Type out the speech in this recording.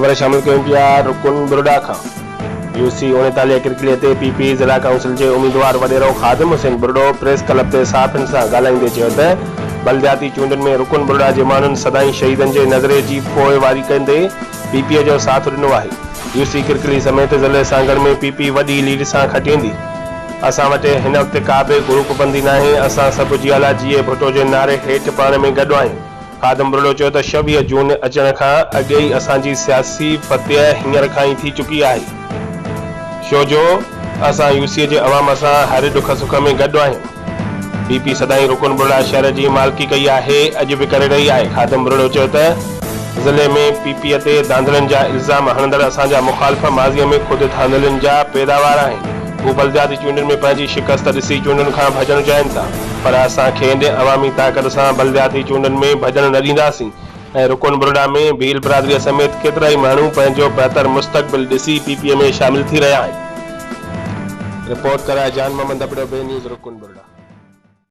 خبر شامل ڪيون پيا رڪن برڙا کان يو سي 39 ڪرڪلي تي پي پي ضلع ڪائونسل جي اميدوار وڏيرو خادم حسين برڙو پريس ڪلب تي صحافين سان ڳالهائيندي چيو ته بلدياتي چونڊن ۾ رڪن برڙا جي ماڻهن سدائين شهيدن جي نظري جي پوئواري ڪندي پي پي جو ساٿ ڏنو آهي يو سي ڪرڪلي سميت ضلعي سانگهڙ ۾ پي پي وڏي ليڊ سان کٽيندي. اسان وٽ هن وقت ڪا به گروپ بندي ناهي اسان سڀ جيالا جيئي ڀٽو جي نعري هيٺ پاڻ ۾ گڏ آهيون. خادم ٻرڙو چيو ته 26 جون اچڻ کان اڳي ئي اسان جي سياسي فتح هينئر کان ئي ٿي چڪي آهي، ڇو جو اسان يو سي جي عوام سان هر ڏک سک ۾ گڏ آهيون. پي پي سدائين رڪن ٻرڙا شهر جي مالڪي ڪئي آهي، اڄ به ڪري رهي آهي. خادم ٻرڙو چيو ته ضلعي ۾ پي پي تي ڌانڌلين جا الزام هڻندڙ اسان جا مخالف ماضي ۾ خود ڌانڌلين جا پيداوار آهن، هو بلدياتي چونڊن ۾ پنهنجي شڪست ڏسي چونڊن کان ڀڄڻ چاهين ٿا. پر اسان کين عوامي طاقت سان بلدياتي چونڊن ۾ ڀڄڻ نه ڏينداسين ۽ رڪن برڙا ۾ ڀيل برادريء سميت ڪيترائي ماڻهو پنهنجو بهتر مستقبل ڏسي پي پي ۾ شامل ٿي رهيا آهن. رپورٽ ڪرائي جان محمد ابڙو، بي نيوز، رڪن برڙا.